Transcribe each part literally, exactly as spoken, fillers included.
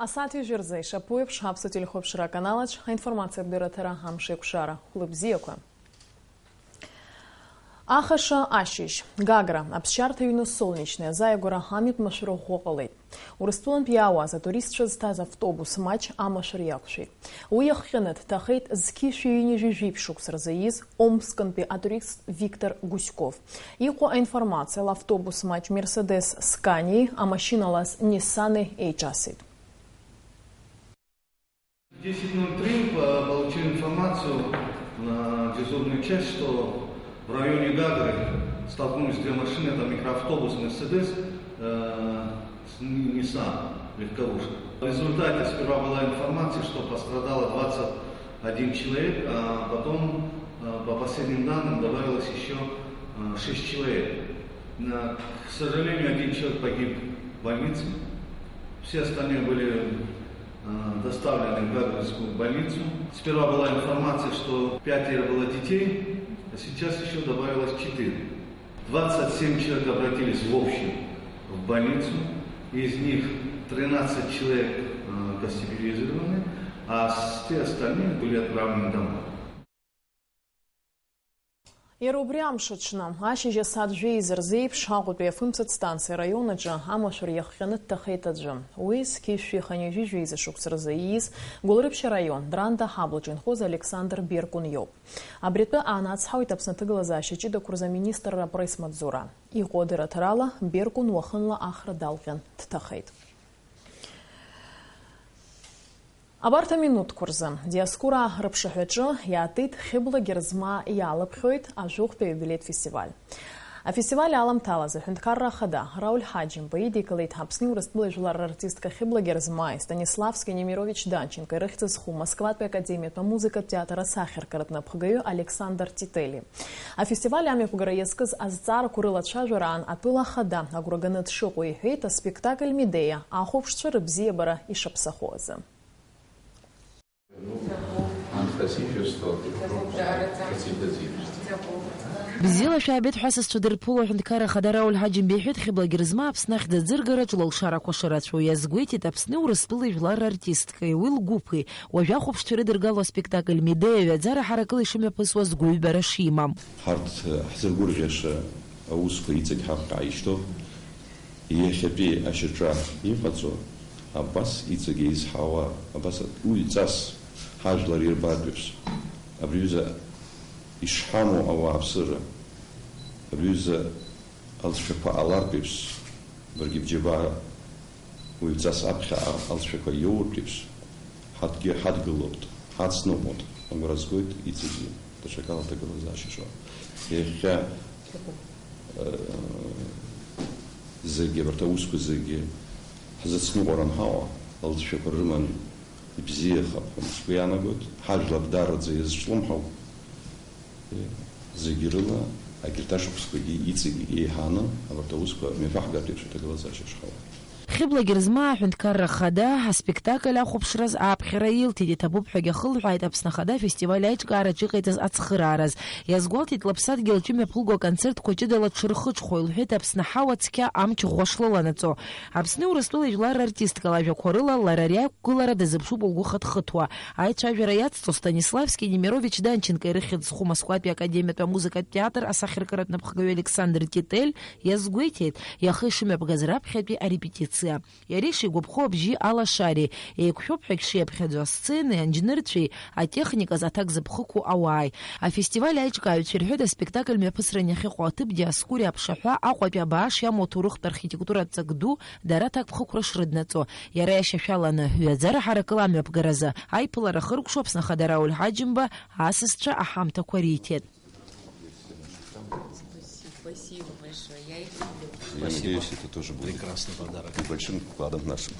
Асааҭ ҩажәа рзы ишаԥу еиԥш, Аԥсуа телехәаԥшра аканалаҿ аинформациатә дырраҭара Амш еиқәшара. Хәлыбзиақәа. Ахаша ашьыжь, Гагра, аԥсшьарҭа ҩны Солнечное азааигәара амҩатә машәыра ӷәӷәа ҟалеит. Урыстәылантә иаауаз атуристцәа зҭаз автобус маҷ амашәыр иақәшәеит. Уи иахҟьаны дҭахеит зқьи шәи ҩынҩажәи жәиԥшь шықәса рзы ииз Омскынтәи атурист Виктор Гуськов. Иҟоу аинформациала, автобус маҷ Мерседес Сканиеи амашьына лас Ниссани еиҿасит. В десять ноль три по- получил информацию на дежурную часть, что в районе Гагры столкнулись две машины, это микроавтобус Мерседес, э, с Ни- Ниссан, легковушка. В результате сперва была информация, что пострадало двадцать один человек, а потом, э, по последним данным, добавилось еще э, шесть человек. На- К сожалению, один человек погиб в больнице. Все остальные были э, доставлены в Гагринскую больницу. Сперва была информация, что пятеро было детей, а сейчас еще добавилось четыре. Двадцать семь человек обратились в общем в больницу, из них тринадцать человек э, госпитализированы, а с- те остальные были отправлены домой. Иара убри амш аҽны, ашьыжь асааҭ жәеиза рзеиԥш, Аҟәатәи афымцатә станциа араион аҿы амашәыр иахҟьаны дҭахеит аӡәы. Уи зқьи шәи хынҩажәи жәеиза шықәса рзы ииз Гәылрыԥшь араион Дранда аҳаблаҿы инхоз Александр Беркун иоуп. Абри атәы аанацҳауеит Аԥсны аҭагылазаашьа ҷыдақәа рзы аминистрра апресс-маҵзура. Иҟоу адырраҭарала, Беркун уахынла Ахра далҟьан дҭахеит. Абарҭ аминуҭқәа рзы Диоскура рыԥшаҳәаҿы иаатит Хьыбла Герзмаа иалыԥхьоит ажәохәтәи аиубилеитә фестиваль. Афестиваль аламҭалаз аҳәынҭқарра ахада Рауль Ҳаџьымба идикылеит Аԥсни Урыстәылеи жәлар рартистка Хьыбла Герзмааи Станиславски Немирович Данченко ирыхьӡ зху Москватәи академиатә амузыкатә театр асахьаркыратә напхгаҩы Александр Тители. Афестиваль амҩаԥгара иазкыз азҵаарақәа рылацәажәараан атәыла ахада агәра ганы дшыҟоу иҳәеит аспектакль Медеиа ахәаԥшцәа рыбзиабара ишаԥсахо азы. Анастасия Ферстов. Спасибо. Бзиала шәаабеит ҳәа сасцәа дырԥыло аҳәынҭқарра ахада Рауль Ҳаџьымба иҳәеит Хьыбла Герзмаа Аԥсны ахьӡ аӡыргараҿ лылшарақәа шырацәоу иазгәеиҭеит Аԥсни Урыстәылеи жәлар рартисткеи уи лгәыԥи. Уажә ахәаԥшцәа ирыдыргало аспектакль Медеиа ҩаӡара ҳаракыла ишымҩаԥысуаз гәыҩбара шимам. Ҳарҭ ҳзыргәырӷьаша аусқәа иҵегь ҳаԥхьа ишьҭоуп. Иахьатәи ашьаҿа иҟаҵо, абас иҵегь еизҳауа, абас уаҩҵас ҳажәлар ирбартә еиԥш, абри аҩыза ишҳамоу ауааԥсыра, абри аҩыза алҵшәақәа ҟалартә еиԥш, баргьы бџьабаа уаҩҵас аԥхьа алҵшәақәа иоуртә еиԥш, ҳарҭгьы ҳадгылоит, ҳацныҟәоит, агәра згоит иҵегьы даҽакала аҭагылазаашьа шыҟоу. Иахьа, э, зегьы, абарҭ аусқәа зегьы ҳзыцныҟәар анҳауа, алҵшәақәа рыманы ибзиахап ҳәа сгәы иаанагоит, ҳажәлар дараӡа иазҿлымҳауп. Зегьы рыла, агьырҭ ашықәсқәагьы иҵегь еиҳаны абарҭ аусқәа мҩаԥаҳгартә еиԥш аҭагылазаашьа шҳауа. Хьыбла Герзмаа аҳәынҭқарра ахада аспектакль ахәаԥшраз ааԥхьара илҭеит, иҭабуп ҳәагьы ахылҳәааит Аԥсны Ахада афестиваль аиҿкаараҿы иҟаиҵаз ацхыраараз. Иазгәалҭеит лыԥсадгьыл аҿы имҩаԥылго аконцертқәа ҷыдала дшырхыҽхәо, илҳәеит Аԥсны аҳауа цқьа амч ӷәӷәа шлыланаҵо. Аԥсни Урыстәылеи жәлар рартистка лажәақәа рыла лара ари ақәгылара дазыԥшуп лгәы хыҭхыҭуа. Аицәажәара иацҵо Станиславски Немирович Данченко ирыхьӡ зху Москватәи академиатә амузыкатә театр асахьаркыратә напхгаҩы Александр Титель иазгәеиҭеит, иаха ишымҩаԥгаз раԥхьатәи арепетициа. Иара ишигәаԥхо абжьи алашареи еиқәшәоуп ҳәа ишиаԥхьаӡо асценеи анџьнырцәеи атехниказ аҭак зыԥхықәу ауааи. Афестиваль аиҿкааҩцәа ирҳәоит, аспектакль мҩаԥысран иахьыҟоу аҭыԥ Диоскури аԥшаҳәа Аҟәатәи абааш иамоу аҭоурыхтә архитектуратә ҵак ду дара аҭакԥхықәра шрыднаҵо, иара иашьашәаланы ҩаӡара ҳаракыла амҩаԥгаразы аиԥылара ахыркәшо Аԥсны Ахада Рауль Ҳаџьымба асасцәа аҳамҭақәа риҭеит. Спасибо большое. Я их люблю. Я надеюсь, это тоже будет прекрасный подарок, небольшим вкладом в нашу.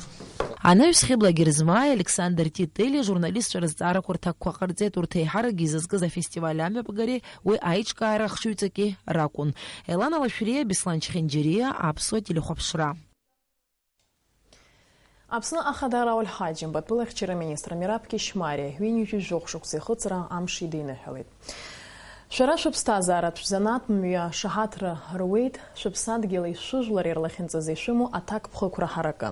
Анаҩс Хьыбла Герзмааи Александр Тители ажурналистцәа рызҵаарақәа рҭакқәа ҟарҵеит, урҭ еиҳаракгьы изызкыз афестиваль амҩаԥгареи уи аиҿкаара ахшыҩҵаки ракәын. Елана Лашәриа, Беслан Чхинџьариа, Аԥсуа телехәаԥшра. Аԥсны Ахада Рауль Ҳаџьымба атәылахьчара министр Мераб Кьышьмариа ҩынҩажәи жәохә шықәса ихыҵра амш идиныҳәалеит. Шәара шәыԥсҭазааратә шәзанааҭ мҩа шаҳаҭра руеит, шәыԥсадгьыли шәыжәлари рлахьынҵазы ишәымоу аҭакԥхықәра ҳаракы.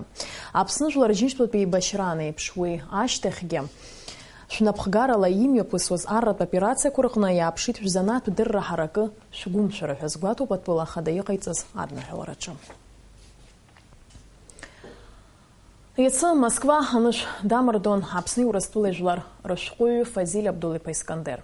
Аԥсны Жәлар Рџьынџьтәылатә еибашьраан еиԥш, уи ашьҭахьгьы шәнапхгарала имҩаԥысуаз арратә операциақәа рҟны иааԥшит шәзанааҭтә дырра ҳаракы шәгәымшәара ҳәа згәаҭоуп атәыла ахада иҟаиҵаз адныҳәалараҿы. Иацы Москва анышә дамырдон Аԥсни Урыстәылеи жәлар рышәҟәыҩҩы Фазиль Абдул-иԥа Искандер.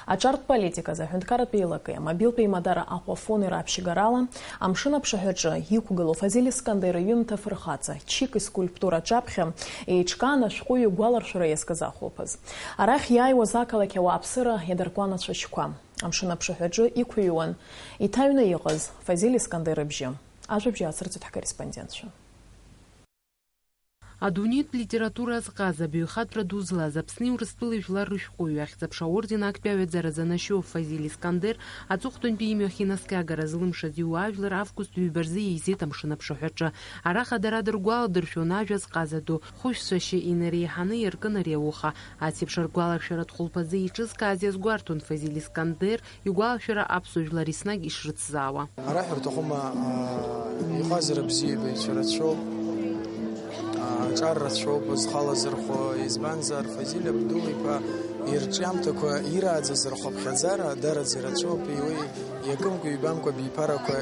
Аҿартә политиказы, аҳәынҭқарратә еилакеи амобилтә еимадара Аҟәафони раԥшьгарала, амшын аԥшаҳәаҿы иқәгылоу Фазиль Искандер иҩымҭа фырхаҵа Чик искульптура аҿаԥхьа еиҿкаан ашәҟәыҩҩы гәаларшәара иазкыз ахәылԥаз. Арахь иааиуаз ақалақь ауааԥсыра иадыркуан ацәашьқәа. Амшын аԥшаҳәаҿы иқәыҩуан иҭаҩны иҟаз Фазиль Искандер ибжьы. Ажәабжь аацырҵоит ҳкорреспондентцәа. Адунеитә литература азҟаза, абаҩхатәра ду злаз, Аԥсни Урыстәылеи жәлар рышәҟәыҩҩы, Ахьӡ-аԥша аорден актәи аҩаӡара занашьоу Фазиль Искандер аҵыхәтәантәи имҩахь инаскьагара злымшаз иуаажәлар август ҩба рзы еизеит амшын аԥшаҳәаҿы. Араҟа дара дыргәаладыршәон ажәа зҟаза ду, хәышәцәашьа инареиҳаны иаркын ари ауха. Ас еиԥш ргәаларшәаратә хәылԥазы еиҿызкааз иазгәарҭон Фазиль Искандер, игәалашәара аԥсуа жәлар еснагь ишрыцзаауа. Ҳара ҳәа рҭахума, аа, иҟазара бзиабаҩцәа рацәоуп, аа, аҿар рацәоуп зхала зырхәо, избанзар, Фазиль Абдул-иԥа ирҿиамҭақәа ирааӡаз рхыԥхьаӡара дараӡа ирацәоуп, уи иакымкәа-ҩбамкәа абиԥарақәа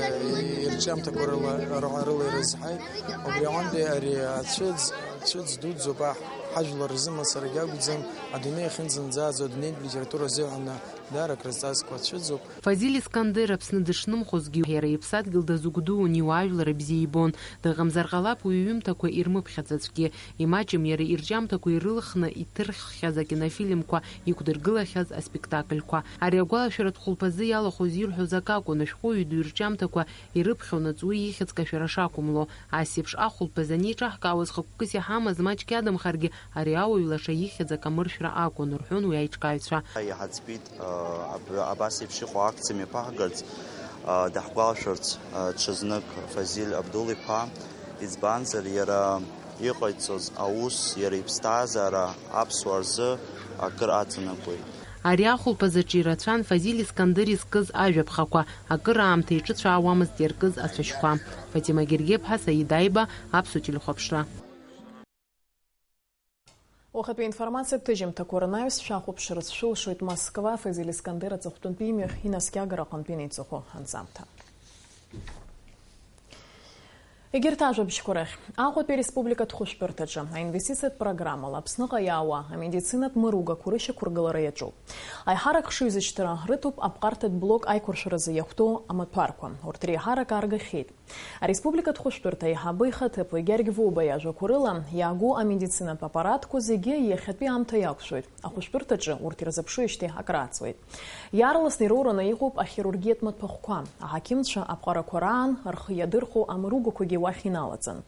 ирҿиамҭақәа рыла, рыла, рыла ирызҳаит. Убри аҟынтәи ари ацәыӡ, цәыӡ дуӡӡоуп аҳ-, ҳажәлар рзы мацарагьы акәӡам, адунеи ахьынӡанӡааӡо адунеитә литература азыҳәан даара акрызҵазкуа цәыӡуп. Фазиль Искандер Аԥсны дышнымхозгьы, иара иԥсадгьыл дазыгәдууан, иуаажәлар ибзиа ибон. Дыҟамзар ҟалап уи иҩымҭақәа ирмыԥхьаӡацәгьы. Имаҷым иара ирҿиамҭақәа ирылхны иҭырххьаз акинофильмқәа, иқәдыргылахьаз аспектакльқәа. Ари агәалашәаратә хәылԥазы иалахәыз ирҳәоз акы акәын, ашәҟәыҩҩы ду ирҿиамҭақәа ирыԥхьон аҵуеи ихьӡ кашәара шақәымло. Ас еиԥш ахәылԥаз анеиҿаҳкаауаз хықәкыс иҳамаз маҷк иадамхаргьы, ари ауаҩ лаша ихьӡ акамыршәра акәын, рҳәон уи аиҿкааҩцәа. Иҳаӡбеит, а, аб-, абас еиԥш иҟоу акциа мҩаԥаҳгарц, а, даҳгәалашәарц, а, ҽазнык Фазиль Абдул-иԥа, избанзар, иара иҟаиҵоз аус, иара иԥсҭазаара аԥсуаа рзы акыр аҵанакуеит. Ари ахәылԥазаҿы ирацәан Фазиль Искандер изкыз ажәаԥхақәа, акыраамҭа иҿыцәаауамызт иаркыз ацәашьқәа. Фатима Гергеԥҳа, Саид Аиба, Аԥсуа телехәаԥшра. Уахатәи информациатә ҭыжьымҭақәа рнаҩс шәахәаԥшырц шәылшоит Москва, Фазиль Искандер аҵыхәтәантәи имҩахь инаскьагара аҟынтәи инеиҵыху анҵамҭа. Егьырҭ ажәабжьқәа рахь. Аҟәатәи ареспубликатә хәышәтәырҭаҿы аинвестициатә программала Аԥсныҟа иаауа амедицинатә мыругақәа рышьақәыргылара иаҿуп. Аиҳарак хшыҩзышьҭра рыҭоуп аԥҟарҭатә блок аиқәыршәаразы иахәҭоу амаҭәарқәа. Урҭ реиҳарак ааргахьеит. Ареспубликатә хәышәтәырҭа аиҳабы ихаҭыԥуаҩ Гьаргь Воба иажәақәа рыла, иаагоу амедицинатә аппаратқәа зегьы иахьатәи аамҭа иақәшәоит. Ахәышәтәырҭаҿы урҭ ирзыԥшуижьҭеи акрааҵуеит. Иаарласны ироураны иҟоуп ахирургиатә маҭәахәқәа. Аҳақьымцәа аԥҟарақәа раан рхы иадырхәо амыругақәагьы уахь иналаҵан.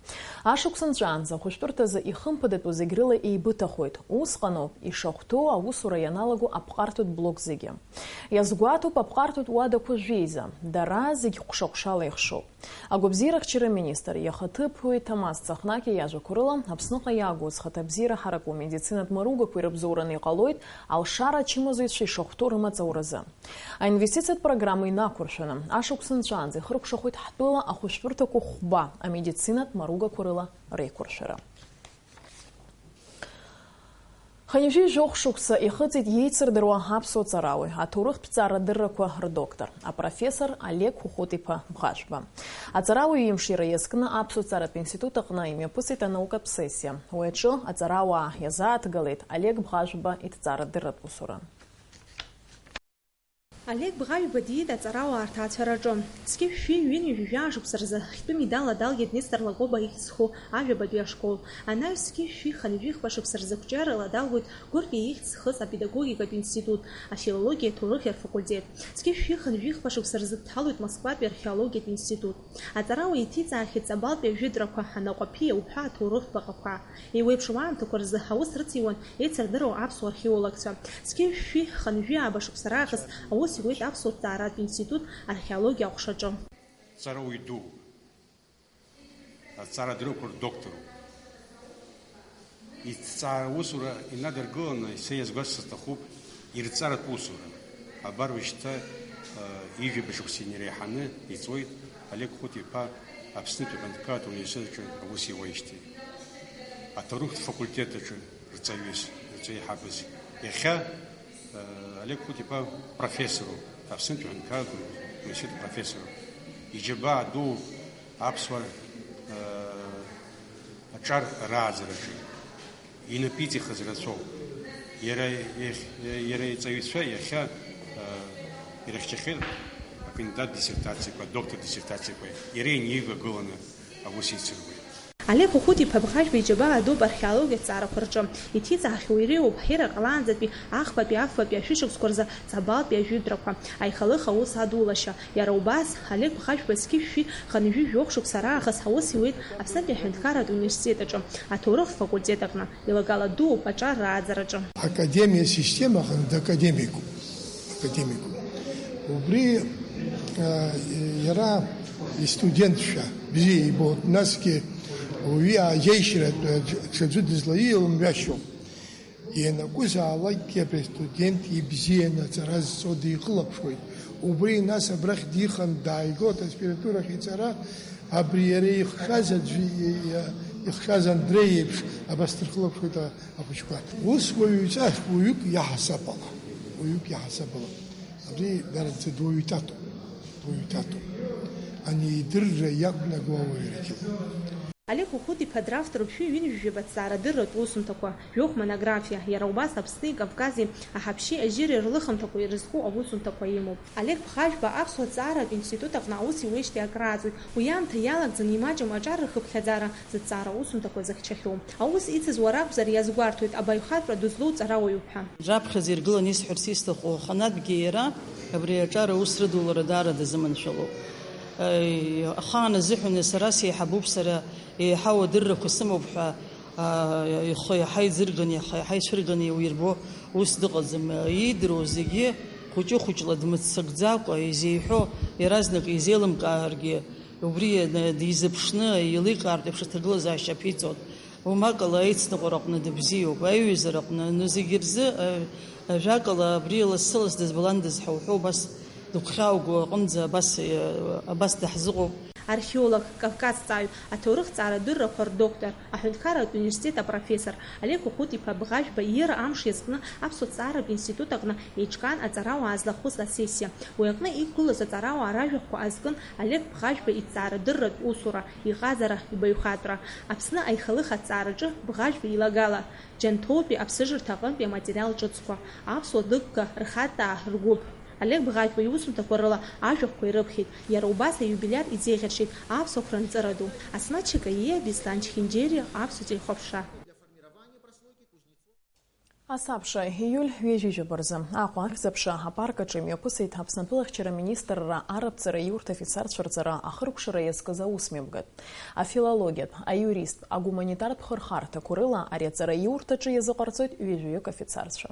Ашықәс нҵәаанӡа ахәышәтәырҭазы ихымԥадатәу зегь рыла еибыҭахоит. Усҟаноуп ишахәҭоу аусура ианалаго аԥҟарҭатә блок зегьы. Иазгәаҭоуп аԥҟарҭатә уадақәа жәеиза, дара зегь ҟәша-ҟәшала ихшоуп. Агәабзиарахьчара аминистр ихаҭыԥуаҩ Ҭамаз Цахнаки иажәақәа рыла, Аԥсныҟа иаагоу зхаҭабзиара ҳараку амедицинатә мыругақәа ирыбзоураны иҟалоит алшара ачымазаҩцәа ишахәҭоу рымаҵ ауразы. Аинвестициатә программа инақәыршәаны, ашықәс нҵәаанӡа ихыркәшахоит ҳтәыла ахәышәтәырҭақәа хәба амедицинатә мыругақәа рыла реиқәыршәара. Хынҩажәи жәохә шықәса ихыҵит иеицырдыруа аԥсуа ҵарауаҩ, аҭоурыхтә ҵара дыррақәа рдоктор, апрофессор Олег Хәыхәыт-иԥа Бӷажәба. Аҵарауаҩ имш иара иазкны Аԥсуа ҵаратә институт аҟны имҩаԥысит анаукатә сессиа. Уи аҿы аҵарауаа иазааҭгылеит Олег Бӷажәба иҭҵаарадырратә усура. Олег Бӷажәба диит аҵарауаа рҭаацәараҿы. Зқьышә шәи ҩынҩажәи жәаа шықәса рзы ахьтәы медал адалгеит Нестор Лакоба ихьӡ зху ажәабатәи ашкол. Анаҩс зқьышә шәи хынҩажәи хԥа шықәса рзы ақәҿиарала далгоит Гәыркьа ихьӡ зхыз апедагогикатә институт, афилологиеи аҭоурыхи рфакультет. Зқьышә шәи хынҩажәи хԥа шықәса рзы дҭалоит Москватәи археологиатә институт. Аҵарауаҩ иҭиҵаахьеит Ҵабалтәи ажәытәрақәа, анаҟәаԥиа уҳәа аҭоурыхтә баҟақәа. Еиуеиԥшым аамҭақәа рзы аус рыциуан еицырдыруа аԥсуа археологцәа. Зқьышә шәи хынҩажәи ааба шықәса раахыс аус иуеит Аԥсуа ҭҵааратә институт археологиа аҟәшаҿы. Ҵарауаҩ дууп. Аҭҵаарадыррақәа рдокторуп. Иҭҵаара усура инадыргыланы са иазгәасҭар сҭахуп ирҵаратә усура. Абар уажәшьҭа, э, ҩажәа шықәса инареиҳаны иҵуеит Олег Хәыт-иԥа Аԥснытәи аҳәынҭқарратә университет аҿы аус иуеижьҭеи. Аҭоурыхтә факультет аҿы рҵаҩыс, рҵаҩы еиҳабыс. Иахьа, э, Олег Хәыт-иԥа профессоруп, Аԥснытәи аҳәынҭқарратә университет апрофессоруп. Иџьабаа дууп аԥсуаа, э, аҿар рааӡараҿы. Инапы иҵихыз рацәоуп. Иара иахь-, иара иҵаҩцәа иахьа, э, ирыхьчахьеит акандидат диссертациақәа, адоктор диссертациақәа. Иара инеивагыланы аус еицырбоит. Олег Хәыт-иԥа Бӷажәба иџьабаа дууп археологиатә ҵаарақәа рҿы. Иҭиҵаахьоу иреиуоуп ҳирак ҟалаанӡатәи, аӷбатәи, афбатәи ашәышықәсқәа рзы Ҵабалтәи ажәытәрақәа, аихалых аус адулашьа. Иара убас, Олег Бӷажәба зқьи жәшәи хынҩажәи жәохә шықәса раахыс аус иуеит Аԥснытәи аҳәынҭқарратә университет аҿы, аҭоурыхтә факультет аҟны, илагала дууп аҿар рааӡараҿы. Академиа система аҟны дакадемикуп. Академикуп. Убри, а, иара истудентцәа бзиа ибоит, насгьы уи аџьеишьаратә аӡә-, ҽаӡәы дызлаиламҩашьом. Ианакәызаалакгьы абри астудент ибзианы аҵара зҵо дихылаԥшуеит. Убри нас абрахь дихан дааигоит аспирантурахь иҵара, абри иара ихшаз аӡәы, и-, и-, ихшаз Андреи иеиԥш абас дырхылаԥшуеит а-, ахәыҷқәа. Ус уаҩҵас, уаҩык иаҳасаб ала, уаҩык иаҳасаб ала. Абри дараӡа дуаҩ ҭатуп, дуаҩ ҭатуп. Ани идырра иақәнаго ауаҩрагьы. Олег Хәыт-иԥа дравторуп шәи ҩынҩажәи жәаба ҭҵаарадырратә усумҭақәа, жәохә монографиа, иара убас Аԥсни Кавкази аҳаԥшьеи ажьыреи рлыхымҭақәа ирызку аусумҭақәа имоуп. Олег Бӷажәба аԥсуа ҭҵааратә институт аҟны аус иуеижьҭеи акрааҵуеит, уи аамҭа иалагӡаны имаҷым аҿар рхыԥхьаӡара зыҭҵаара усумҭақәа зыхьчахьоу. Аус ицызуа ракәзар, иазгәарҭоит абаҩхатәра дызлоу ҵарауаҩуп ҳәа. Раԥхьаӡа иргыланы исҳәарц исҭаху, аханатәгьы иара абри аҿар аус рыдулара даара дазыманшәалоуп. Ахаан азыҳәан сара сеиҳабуп, сара еиҳау адыррақәа сымоуп ҳәа, ихы иаҳа иӡырганы, иаҳа, иаҳа ицәырганы иуирбо ус дыҟаӡам. Иидыруа зегьы хәыҷы-хәыҷла дмыццакӡакәа, изеиҳәо иаразнак изеилымкааргьы, убри дизыԥшны, еиликаартә еиԥш аҭагылазаашьа аԥиҵоит. Умакала аицныҟәара аҟны дыбзиоуп, аиҩызара аҟны, зегьы рзы, ажәакала, абри лассы-ласс дызбаландаз ҳәа уҳәо, убас дыгәхьаауго аҟынӡа абас, абас даҳзыҟоуп. Археолог, кавказҵааҩ, аҭоурыхҭҵаара адыррақәа рдоктор, аҳәынҭқарратә университет апрофессор Олег Хәыт-иԥа Бӷажәба иира амш иазкны Аԥсуа ҭҵааратә институт аҟны еиҿкаан аҵарауаа злахәыз асессиа. Уи аҟны иқәгылаз аҵарауаа ражәахәқәа азкын Олег Бӷажәба иҭҵаарадырратә усура, иҟазара, ибаҩхатәра, Аԥсны аихалых аҭҵаараҿы Бӷажәба илагала, Џьанҭоутәи аԥсыжырҭа аҟынтәи аматериал ҿыцқәа, аԥсуа дыкка рхаттаа ргәыԥ. Олег Бӷажәба иусумҭақәа рыла ажәахәқәа ирыԥхьеит, иара убас аиубилиар изеиӷьаршьеит аԥсуа хранҵыра ду. Асмаҭ Чакаиа, Беслан Чхинџьери, Аԥсуа телехәаԥшра. Асабша, ииуль ҩажәижәаба рзы Аҟәа ахьӡ-аԥша апарк аҿы имҩаԥысит Аԥсны атәылахьчара аминистрра арратә ҵараиурҭа афицарцәа рҵара ахыркәшара иазкыз аусмҩаԥгатә. Афилологиатә, аиуристтә, агуманитартә хырхарҭақәа рыла ари аҵараиурҭаҿы иазыҟарҵоит ҩажәаҩык афицарцәа.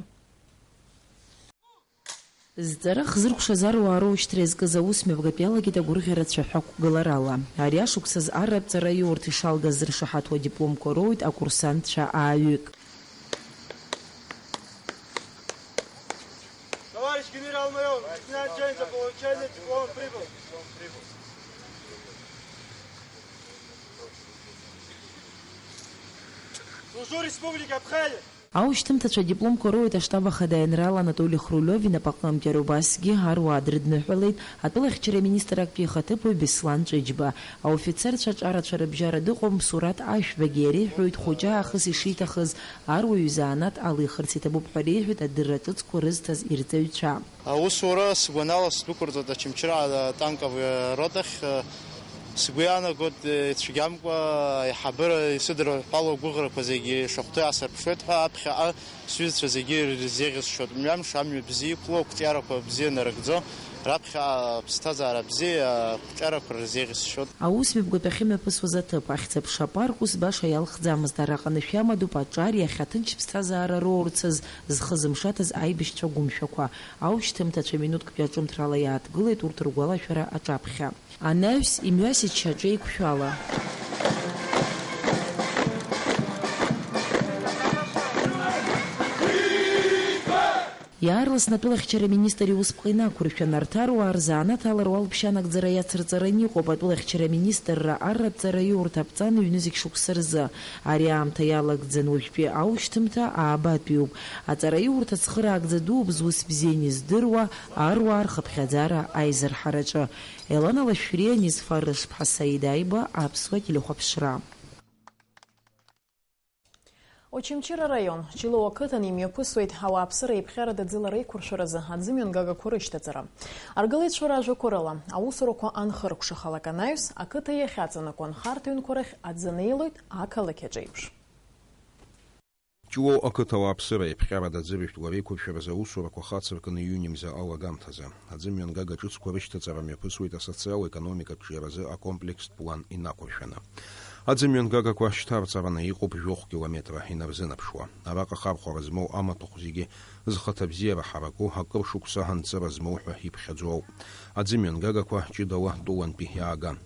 Зҵара хзыркәшаз аруаа рушьҭра иазкыз аусмҩаԥгатә иалагеит агәырӷьара цәаҳәа қәгыларала. Ари ашықәсаз арратә ҵараиурҭа ишалгаз зыршаҳаҭуа адипломқәа роуеит акурсантцәа ааҩык. Товарищ генерал-майор, лейтенант Джейн за получение диплома прибыл. Служу Республике Абхазия. Аушьҭымҭацәа адипломқәа роуеит аштаб ахада аинрал Анатоли Хрулиов инапаҟынтәи, убасгьы аруаа дрыдныҳәалеит атәылахьчара министр актәи ихаҭыԥуаҩ Беслан Ҵәыџьба. Аофицерцәа аҿарацәа рыбжьара дыҟоуп Сурат Ашәбагьы, иара иҳәоит хәыҷы аахыс ишиҭахыз, аруаҩы изанааҭ алихырц иҭабуп ҳәа реиҳәеит адырра ҿыцқәа рызҭаз ирҵаҩцәа. Аусура сгәанала сдәықәырҵоит Очамчыра атанковый ротахь. Сгәы иаанагоит, ицәгьамкәа аиҳабыра исыдырҳәало агәыӷрақәа зегьы шахәҭоу иаасырԥшуеит ҳәа аԥхьаҟа сҩызцәа зегьы ирзеиӷьасшьоит. Мҩамш амҩа бзиа иқәлоу, ақәҿиарақәа бзиа нарыгӡо, раԥхьаҟа аԥсҭазаара бзиа ақәҿиарақәа рзеиӷьасшьоит. Аусмҩаԥгатә ахьымҩаԥысуаз аҭыԥ, ахьӡ-аԥша апарк ус баша иалхӡамызт, араҟа анышә иамадоуп аҿар иахьа аҭынч ԥсҭазаара роурцаз зхы зымшаҭаз аибашьцәа гәымшәақәа. Аушьҭымҭацәа минуҭктәи аҿымҭрала иааҭгылеит урҭ ргәалашәара аҿаԥхьа. Анаҩс, имҩасит шьаҿеиқәшәала. Иаарласны атәылахьчара министр иусԥҟа инақәыршәан, арҭ аруаа рзанааҭ алару алԥшьа анагӡара иацырҵараны иҟоуп атәылахьчара министрра арратә ҵараиурҭа аԥҵан ҩнызқь шықәса рзы. Ари аамҭа иалагӡан уажәтәи аушьҭымҭа аабатәиуп. Аҵараиурҭа цхыраагӡа дууп зус бзианы издыруа аруаа рхыԥхьаӡара аизырҳараҿы. Елана Лашәриа, Низфар Рышԥҳа, Саида Аиба, Аԥсуа телехәаԥшра. Очамчыра араион, Ҷлоу ақыҭан имҩаԥысуеит ауааԥсыра еиԥҟьарада ӡыла реиқәыршәаразы аӡымҩангагақәа рышьҭаҵара. Аргылеицәа ражәақәа рыла, аусурақәа анхыркәшахалак анаҩс, ақыҭа иахьаҵанакуа анхарҭа ҩнқәа рахь аӡы неилоит ақалақь аҿы еиԥш. Ҷлоу ақыҭа ауааԥсыра еиԥҟьарада ӡыржәтә реиқәыршәаразы аусурақәа хацыркын июни мза алагамҭазы. Аӡымҩангага ҿыцқәа рышьҭаҵара мҩаԥысуеит асоциал-економикатә ҿиаразы акомплекстә план инақәыршәаны. Аӡымҩангагақәа шьҭарҵараны иҟоуп жәохә километра инарзынаԥшуа. Араҟа ахархәара змоу амаҭәахә зегьы зхаҭабзиара ҳараку, акыр шықәса анҵыра змоу ҳәа иԥхьаӡоу ауп. Аӡымҩангагақәа ҷыдала тәылантәи иааган.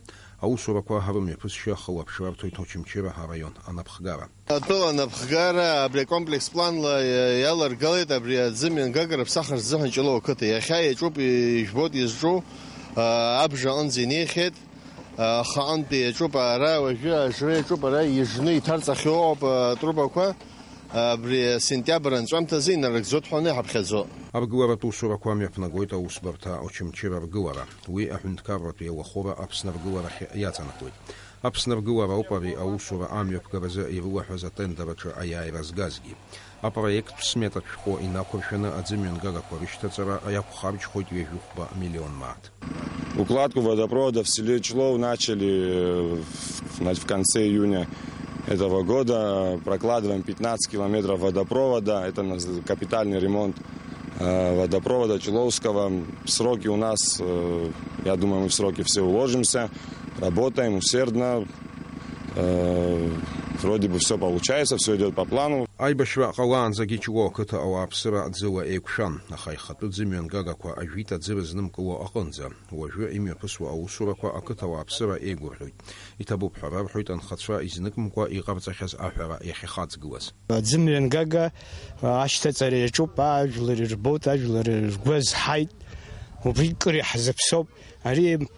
Аусурақәа рымҩаԥысшьа ахылаԥшра рҭоит Очамчыра араион анапхгара. Атәыла анапхгара абри акомплекс планла иа-, иаларгалеит абри аӡымҩангагара ԥсахырц азыҳәан Ҷлоу ақыҭа. Иахьа иаҿуп, ижәбоит изҿу, а, абжа аҟынӡа инеихьеит, а, ахаҟынтәи иаҿуп, ара уажәы ажра иаҿуп, ара ижны иҭарҵахьоу ауп, а, атрубақәа. Абри сентиабр анҵәамҭазы инарыгӡоит ҳәа иҳаԥхьаӡо. Аргыларатә усурақәа мҩаԥнагоит аусбарҭа Очамчыра аргылара. Уи аҳәынҭқарратә еилахәыра Аԥсны аргыларахь иаҵанакуеит. Аԥсны аргылара ауп ари аусура амҩаԥгаразы ирылаҳәаз атендер аҿы аиааира згазгьы. Апроект ԥсметр шәҟәы инақәыршәаны аӡымҩангагақәа рышьҭаҵара иақәхарџьхоит ҩажәихәба миллион мааҭ. Укладку водопровода в селе Члоу начали, э, в, в конце июня этого года. Прокладываем пятнадцать километров водопровода. Это у нас капитальный ремонт, э, водопровода Члоуского. Сроки у нас, э, я думаю, мы в сроки все уложимся. Работаем усердно. Э, вроде бы всё получается, всё идёт по плану. Аибашьра ҟалаанӡагьы Ҷлоу ақыҭа ауааԥсыра ӡыла еиқәшәан, аха ихатәы ӡымҩангагақәа ажәит аӡы рызнымкыло аҟынӡа. Уажәы имҩаԥысуа аусурақәа ақыҭа ауааԥсыра еигәырӷьоит. Иҭабуп ҳәа рарҳәоит анхацәа изныкымкәа иҟарҵахьаз аҳәара иахьахаҵгылаз. Аӡымҩангага ашьҭаҵара иаҿуп, ажәлар ирбоит, ажәлар ргәы азҳаит, убри кыр иаҳзаԥсоуп. Ари,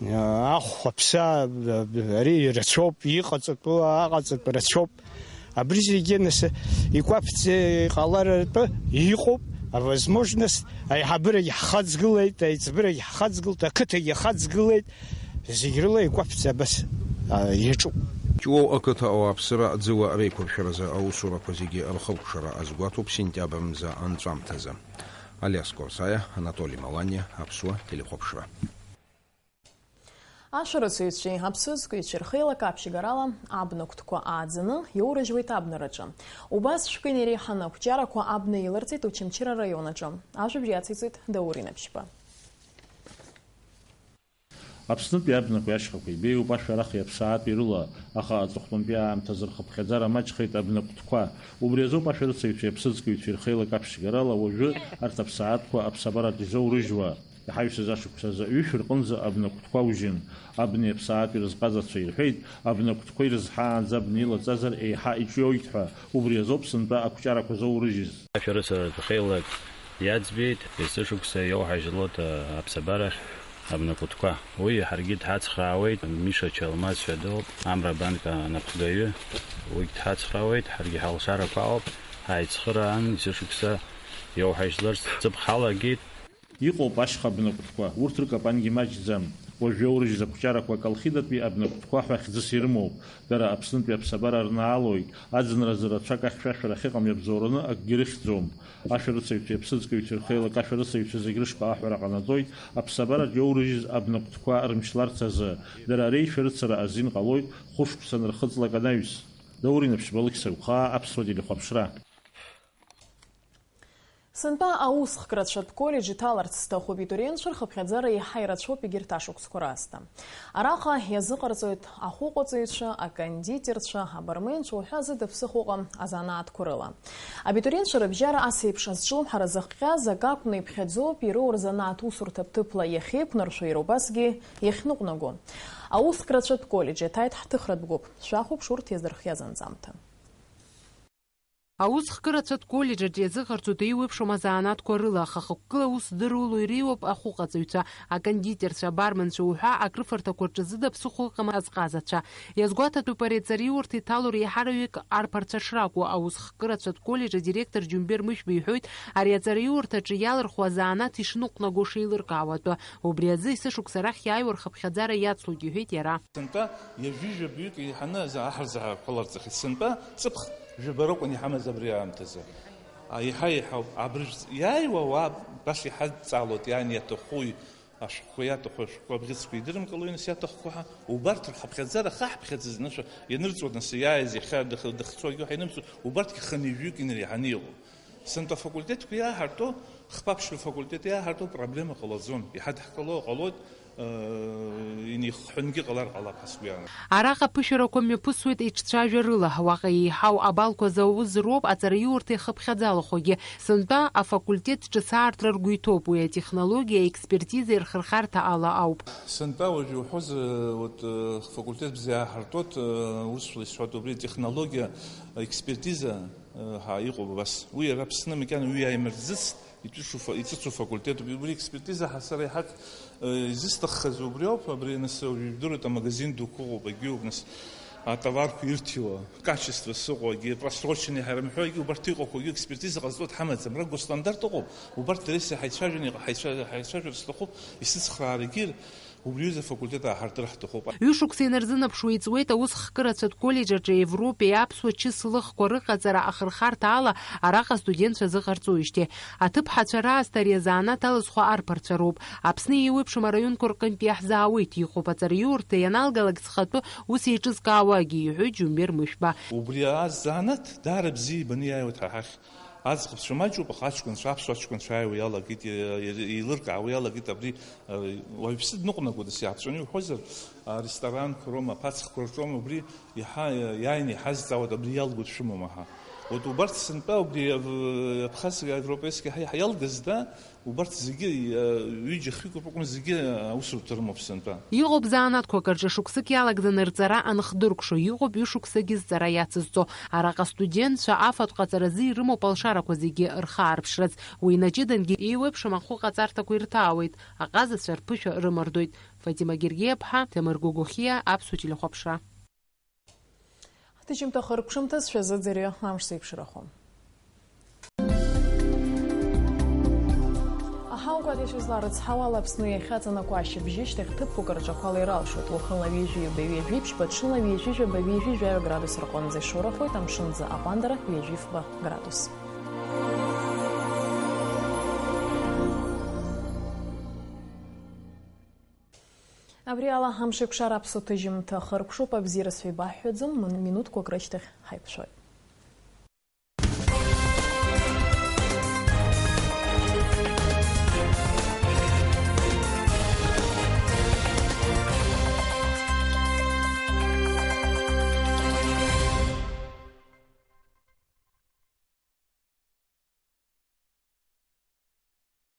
а, ахә аԥса, а, ари ирацәоуп, иҟаҵатәу, аҟаҵатәу рацәоуп. Абри зегьы, нас, икәаԥӡа иҟаларатәы иҟоуп, авозможность, аиҳабырагь ҳхаҵгылеит, аиҵбырагь ҳхаҵгылт, ақыҭагь иахаҵгылеит, зегь рыла икәаԥӡа абас, а, иаҿуп. Ҷлоу ақыҭа ауааԥсыра ӡыла реиқәыршәаразы аусурақәа зегьы рхылҿиара азгәаҭоуп сентиабр мза анҵәамҭазы. Алиас Корсаиа, Анатоли Маланиа, Аԥсуа телехәаԥшра. Ашәарыцаҩцәеи аԥсыӡкыҩцәеи рхеилак аԥшьгарала абнакәтқәа ааӡаны иоурыжьуеит абнараҿы. Убас шәкы инеиреиҳаны ақәҿиарақәа абна еиларҵеит Очамчыра араион аҿы. Ажәабжь иациҵоит Даур Инаԥшьба. Аԥснытәи абнақәеи ашьхақәеи беиоуп ашәарахи аԥсаатәи рыла, аха аҵыхәтәантәи аамҭазы рхыԥхьаӡара маҷхеит абнакәтқәа. Убри азоуп ашәарыцаҩцәеи аԥсыӡкыҩцәеи рхеилак аԥшьгарала уажәы арҭ аԥсаатәқәа аԥсабараҿ изоурыжьуа. Иҳаҩсыз ашықәсазы ҩышә рҟынӡа абнакәтқәа ужьын. Абни аԥсаатәи рызҟазацәа ирҳәеит, абнакәтқәа ирызҳаанӡа абна илаҵазар еиҳа иҿиоит ҳәа, убри азоуп сынтәа ақәҿиарақәа зоурыжьыз. Ашәарыцаратә хеилак иаӡбеит, есышықәса иоуҳажьлоит аԥсабарахь абнакәтқәа. Уи ҳаргьы дҳацхраауеит, Миша Чалмаз ҳәа дыҟоуп, Амра банк анапхгаҩы, уигь дҳацхраауеит, ҳаргьы ҳалшарақәа алоуп, ҳаицхыраан, есышықәса иоуҳажьларц ҵыԥх ҳалагеит. Иҟоуп ашьха абнакәтқәа, урҭ рыкапангьы маҷӡам. Уажә иоурыжьыз ақәҿиарақәа Колхидатәи абнакәтқәа ҳәа хьӡыс ирымоуп. Дара Аԥснытәи аԥсабара рнаалоит, аӡынразы рацәак ахьшәашәара ахьыҟам иабзоураны акгьы рыхьӡом. Ашәарыцаҩцәеи аԥсыӡкыҩцәеи рхеилак ашәарыцаҩцәа зегь рышҟа аҳәара ҟанаҵоит, аԥсабараҿ иоурыжьыз абнакәтқәа рымч ларц азы. Дара реишәарыцара азин ҟалоит хәышықәса анырхыҵлак анаҩс. Даур Инаԥшьба, Алықьса Гәхаа, Аԥсуа телехәаԥшра. Сынтәа аусхк рацәатә коллеџь иҭаларц зҭаху абитуриентцәа рхыԥхьаӡара еиҳа ирацәоуп егьырҭ ашықәсқәа раасҭа. Араҟа иазыҟарҵоит ахәыҟаҵаҩцәа, акондитерцәа, абарменцәа уҳәа зыда ԥсыхәа ыҟам азанааҭқәа рыла. Абитуриентцәа рыбжьара ас еиԥш азҿлымҳара зыхҟьаз акы акәны иԥхьаӡоуп, ироур занааҭ усурҭа ҭыԥла иахьеиқәнаршәо, иара убасгьы иахьныҟәнаго. Аусхк рацәатә коллеџь иаҭааит ҳҭыхратә гәыԥ. Шәахәаԥш урҭ иазырхиаз анҵамҭа. Аус хкырацәатә коллеџь аҿы иазыҟарҵоит еиуеиԥшым азанааҭқәа рыла, аха хықәкыла аус дыруло иреиуоуп ахәыҟаҵаҩцәа, акондитерцәа, абарменцәа уҳәа акрыфарҭақәа рҿы зыда ԥсыхәа ыҟам азҟазацәа. Иазгәаҭатәуп ари аҵараиурҭа иҭало реиҳараҩык арԥарцәа шракәу. Аус хкырацәатә коллеџь адиректор Џьумбер Мышәба иҳәоит, ари аҵараиурҭаҿы иалырхуа азанааҭ ишныҟәнаго шеилыркаауа атәы. Убри азы есышықәса арахь иааиуа рхыԥхьаӡара иацлоит, иҳәеит иара. Сынтәа ҩажәижәабаҩык еиҳаны аза-, аҳарзаҳалақәа ҟаларҵахьеит. Сынтәа ҵыԥх жәаба ракәын иҳамаз абри аамҭазы. А, еиҳа-еиҳауп. Абыржә иааиуа ауаа баша иҳадҵаалоит, иан иаҭахуи, ашәҟәқәа иаҭаху, ашәҟәқәа абӷьыцқәа идырымкылои, нас иаҭахқәоу ҳәа. Убарҭ рхыԥхьаӡара хаҳԥхьаӡа зны шәа-, ианырҵуа, нас иааиз иахьа дых-, дыхцо агьы ҳәа инымҵәо, убарҭгьы хынҩажәаҩык инреиҳаны иҟоуп. Сынтәа афакультетқәа иааҳарту, хԥа-ԥшьба факультет иааҳарту проблема ҟалаӡом. Иҳадҳкыло ҟалоит, э, инеихҳәынгьы ҟалар ҟалап ҳәа сгәы иаанагоит. Араҟа аԥышәарақәа мҩаԥысуеит еиҿцәажәарыла. Уаҟа еиҳау абалқәа зауз роуп аҵараиурҭа ихыԥхьаӡалахогьы. Сынтәа афакультет ҿыц аартра ргәы иҭоуп. Уи атехнологиа, аекспертиза ирхырхарҭа ала ауп. Сынтәа уажә иуҳәозар, вот, э, факультет бзиа иааҳартуеит, э, урысшәала исҳәоит, убри атехнологиа, аекспертиза, ҳәа иҟоуп абас. Уи иара Аԥсны макьана уи иааимырӡыц, иҿыцу фа-, иҿыцу факультетуп. Убри експертиза ҳа-, сара иҳак-, э, изысҭаххаз убри ауп, абри нас уажә ижәдыруеит, амагазин дуқәа ыҟоуп, агьиуп, нас атоварқәа ирҭиуа, качество сыҟоу, агьи просроченный ҳәа ирымҳәо, агьи убарҭ иҟақәоу, агьи експертиза ҟазҵо дҳамаӡам, ра госстандарт ыҟоуп, убарҭ дара исзы ҳаицәажәаны иҟ-, ҳаицәа-, ҳаицәажәар сҭахуп, исыцхраарагьы ир-, Убри аҩыза афакультет ааҳартыр ҳҭахуп. Ҩышықәса инарзынаԥшуа иҵуеит аус хкырацәатә коллеџь аҿы Европеи аԥсуа чысылхқәа рыҟаҵара ахырхарҭа ала араҟа астудентцәа зыҟарҵоижьҭеи. Аҭыԥҳацәа раасҭа ари азанааҭ алызхуа арԥарцәа роуп. Аԥсны еиуеиԥшым араионқәа рҟынтә иаҳзаауеит, иҟоуп аҵараиурҭа ианалгалак зхатәы ус еиҿызкаауагьы, иҳәоит Џьумбер Мышәба. Убри азанааҭ даара бзиа ибаны иааиуеит ҳа ҳахь. Аӡӷабцәа маҷуп, аха аҷкәынцәа, аԥсуа аҷкәынцәа ааиуа иалагеит, еилыркаауа иалагеит абри, уаҩԥсы дныҟәнагода, иааԥҵәаны иуҳәозар, аресторанқәа роума, аԥацхқәа рҿоума, убри иаҳа, иааины иҳазҵаауеит, абри иалгоит шәымоума ҳәа. Вот убарҭ сынтәа, убри Аб-, Абхазиа европейски ҳа-, ҳа-, иалгаз, да, убарҭ зегьы, ҩыџьа-хҩык роуп акәым, зегьы аусурҭа рымоуп сынтәа. Иҟоуп занааҭқәак рҿы шықәсык иалагӡаны рҵара аныхдыркәшо, иҟоуп ҩышықәсагьы зҵара иацызҵо. Араҟа астудентцәа афатә ҟаҵаразы ирымоуп алшарақәа зегьы рхы аарԥшрац. Уи наҷыдангьы еиуеиԥшым ахәы ҟаҵарҭақәа ирҭаауеит, аҟазацәа рԥышәа рымардоит. Фатима Гергиаԥҳа, Ҭемыр Гогохиа, Аԥсуа телехәаԥшра. Ҳҭыжьымҭа хыркәшамҭаз шәазыӡырҩы амш зеиԥшрахо. Аҳаугәаҭаҩцәа изларыцҳауа ала Аԥсны иахьаҵанакуа ашьыбжьышьҭахь ҭыԥқәак рҿы ақәа лаира алшоит. Уахынла ҩажәи ҩба, ҩажәи ԥшьба, ҽынла ҩажәи жәаба, ҩажәи жәаҩа градус рҟынӡа ишоурахоит, амшын аӡы аҟәандара ҩажәи фба градус. Абри ала ҳамшеикәшара аԥсуа ҭыжьымҭа хыркәшоуп, абзиара сҳәеибаҳҳәаӡом, мин-, минуҭқәак рышьҭахь ҳаиқәшәоит.